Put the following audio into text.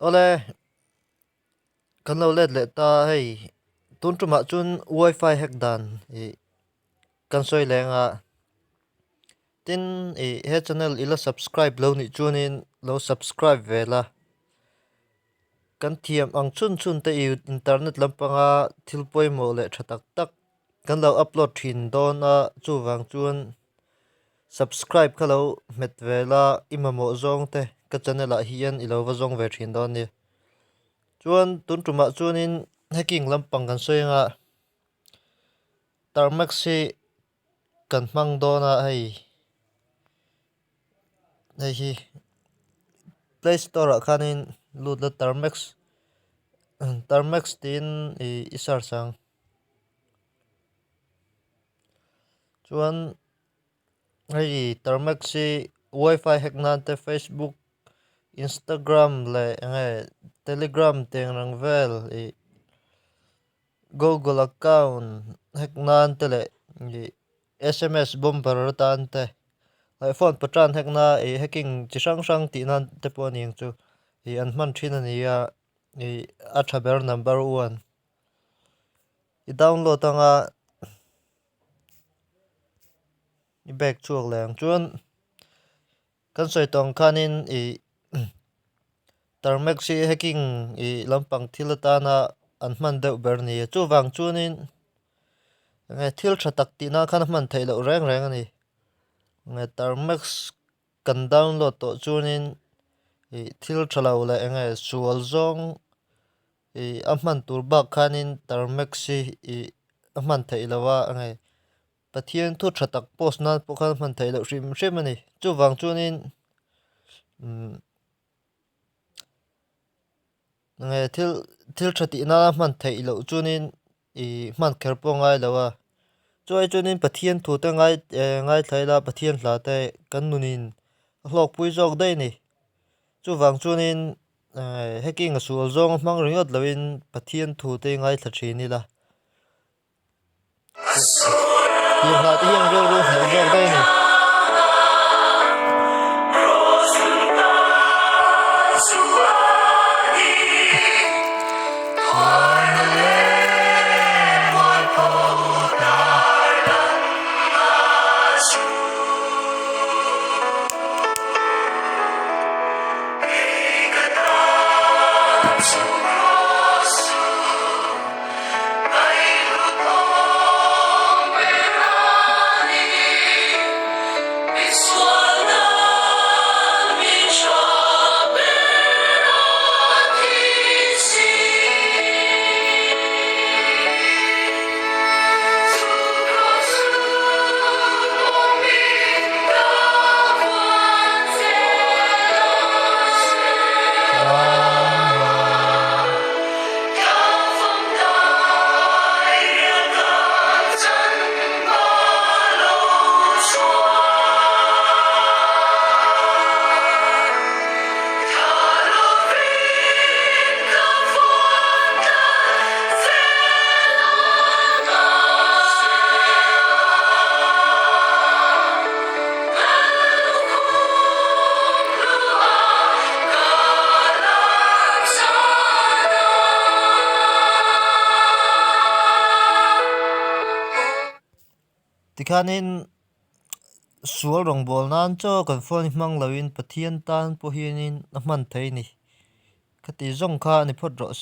Awle, kan lo let leh ta hei tun tumah chuan wifi hack dan ih kan sawi leng a, tin ih he channel ila subscribe lo nih chuanin lo subscribe ve la, kan thiam ang chhun chhun te ih internet lampanga thil pawimawh leh tha tak tak kan lo upload thin dawn a chuvang chuan Subscribe kha lo hmet ve la, i mamawh zawng te ka channel ah hian i lo va zawng ve thin dawn nia. Chuan tun tumah chuanin hacking lampang kan sawi anga Termax hi kan hmang dawn a hei hei hi play store ah khanin lut la Termax Termax tiin i search ang. Chuan hei Termax hi wifi hack nan te Facebook, Instagram leh eng nge Telegram tih ang reng vel ih Google account hack nan te leh ih sms bomber atan te leh phone patan hack na ih hacking chi hrang hrang tih nan te pawh a ni ang chu ih an hman thin a ni a ih a tha ber number one. I download anga i bag chhuak leh ang chuan kan sawi tawh ang khanin ih Termax hi hacking ih lampang thil atana an hman deuh ber a ni a chuvang chuanin enge thil tha tak tih nan khan a hman theih loh reng reng a ni enge Termax kan download tawh chuanin ih thil tha lo leh enge sual zawng. Ih a hman tur bak khanin Termax hi ih a hman theih loh a a ngei. Pathian thu tha tak post nan pawh khan a hman theih loh hrim hrim a ni. Chuvang chuanin umm nge thil thil tha tih nana hman theih loh chuanin ih hman kher pawh a ngai lo a. Chuai chuanin Pathian thu te ngai eh ngaithla ila Pathian hla te kan nunin a hlawkpui zawk daih a ni. Chuvang chuanin Hacking a sual zawng a hmang ringawt loin Pathian thu te ngaithla thin ila. Tiang hlah te hian rilru hneh zawk daih a ni. Tikhanin sual rawngbâwl nân chaw kan phone hi hmang loin Pathian tân pawh hianin a hman thei a ni. Khati zawng kha a ni phawt rawh se.